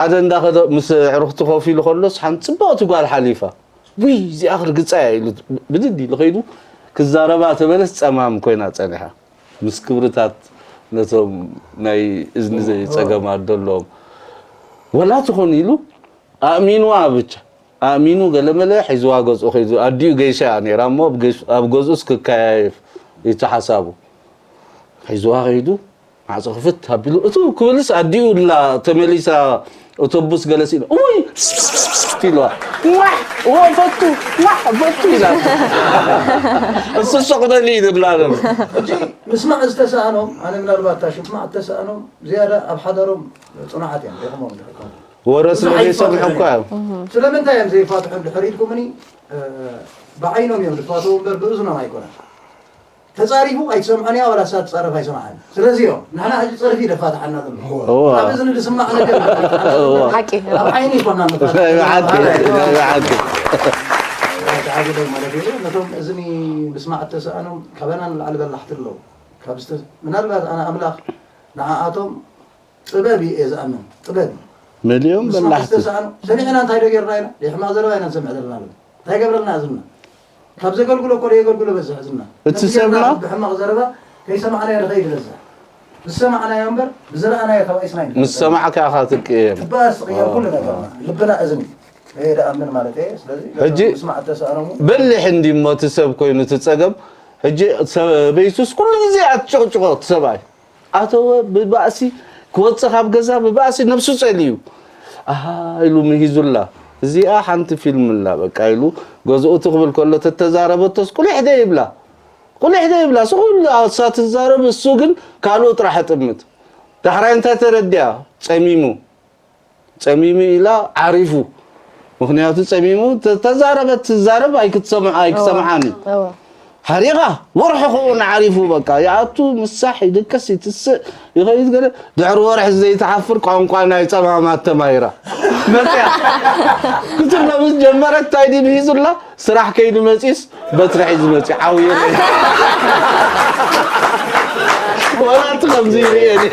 ሓደ እንዳኸደ ምስ ኣዕሩኽቱ ኮፍ ኢሉ ከሎስ ሓንቲ ጽብቕቲ ጓል ሓሊፋ፣ "ውይ፣ እዚኣ ክርግጻ እያ" ኢሉ ብድድ ኢሉ ከይዱ ክዛረባ ተበለስ ጸማም ኮይና ጸኒሓ። ምስ ክብርታት ነቶም ናይ እዝኒ ዘይ-፣ ጸገማት ደለዎም። "ወላ ትኾን" ኢሉ ኣእሚንዋ ብቻ። ኣእሚኑ ገለመለ ሒዝዋ ገዝኡ ከይዱ። ኣዲኡ ገይሻ እያ ነይራ እሞ ኣብ ገሽ-፣ ኣብ ገዝኡስ ክከያየፍ እዩ ሓሳቡ። ሒዝዋ ከይዱ ማዕጾ ክፍት ኣቢሉ እቱ ክብልስ ኣዲኡ ላ ተመሊሳ ኣውቶቡስ ገለ ሲኢና፣ "እውይ!" ኢልዋ። "ዋሕ! እዎ ፈቱ! ዋሕ! ፈቱ!" ኢላ። እሱ ሱቕ በሊ ይብላ ነበር። ሕጂ ምስማዕ ዝተሳእኖም፣ ኣነ ምናልባት እታ ሽምማዕ እተሳእኖም ዝያዳ ኣብ ሓዳሮም ጽኑዓት እዮም፣ ደኺሞም ድሕር ከምኡ። ወረ ስለ ዘይሰምዑ እኳ እዮም። ስለምንታይ እዮም ዘይፋትሑ እንድሕር ኢልኩምኒ፣ እ፣ ብዓይኖም እዮም ዝፋትዉ እምበር ብእዝኖም ኣይኮነን። ተጻሪፉ ኣይትሰምዖን እያ፣ ዋላ እሳ ትጻረፍ ኣይሰምዓን። ስለዚ እዮም ንሕና ሕጂ ጸርፊ ደፋትሓና ዘሎ። እዋ። ኣብ እዝኒ ዝስማዕ ነገር ደፋትሓና ዘሎ። እዋ። ሓቂ። ኣብ ዓይኒ ይኮና ንፋትሕ። ናይ ብሓቂ፣ ናይ ብሓቂ። ተዓጊዶም ማለት እዩ። ነቶም እዝኒ ምስማዕ እተሰኣኖም ካባና ንላዕሊ በላሕቲ ኣለዉ። ካብ ዝተ-፣ ምናልባት ኣነ ኣምላኽ ንዓኣቶም ጥበብ እዩ እየ ዝኣምን። ጥበብ እዩ። መሊኦም ምስማዕ በላሕቲ። ዝተሰኣኖም ሰሚዕና እንታይ ዶ ጌርና ኢና? ሕማቕ ዘረባ ኢና ንሰምዕ ዘለና። እንታይ ገብረልና እዝና? ካብ ዘገልግሎ እኮ ዘየገልግሎ በዝሕ እዝና። እቲ ነቲ ጌርና ሰብና ብሕማቕ ዘረባ ከይሰማዕናዮ ንኸይድ በዝሕ። ዝሰማዕናዮ እምበር ብዝረኣናዮ ተባኢስና ኢና። ምስ ሰማዕካ ኢኻ ትቅየም። ትበኣስ ትቅየም ኩሉ ነገርና። ልብና እዝኒ። እየ ደኣምን ማለት እየ። ስለዚ ሕጂ ምስማዕ እተሰኣኖም እውን በሊሕ እንዲ እሞ እቲ ሰብ ኮይኑ እቲ ጸገም። ሕጂ ሰበይቱስ ኩሉ ግዜ ኣትጭቕጭቖ እቲ ሰብኣይ። ኣተወ ብባእሲ ክወጽእ ካብ ገዛ ብባእሲ ነብሱ ጸልዩ። ኣሃ ኢሉ ምሂዙላ። እዚኣ ሓንቲ ፊልም ኣላ በቃ ኢሉ ገዝኡ ትኽብል ከሎ ተተዛረበቶስ ቁሊሕ ደይብላ። ቁሊሕ ደይብላ። እሱ ኩሉ እሳ ትዛረብ እሱ ግን ካልኡ ጥራሕ ጥምት። ዳሕራይ እንታይ ተረዲኣ? ጸሚሙ። ጸሚሙ ኢላ ዓሪፉ። ምኽንያቱ ጸሚሙ ተ-፣ ተዛረበት ትዛረብ ኣይክትሰምዕ-፣ ኣይክሰምዓን እዩ። እወ። ሓሪቓ ወርሒ ክውን ዓሪፉ በቃ። ይኣቱ ምሳሕ ይድቅስ ይትስእ ይኸይድ ገለ። ድሕሪ ወርሒ ዘይትሓፍር ቋንቋ ናይ ጸማማት ተማሂራ። መጽያ። ክትብሎ ምስ ጀመረት እንታይ ድዩ ምሂዙላ? ስራሕ ከይዱ መጺስ በትሪ ሒዙ መጺ ዓው ይርኢ። ወላ እቲ ከምዚ ይርእየኒ።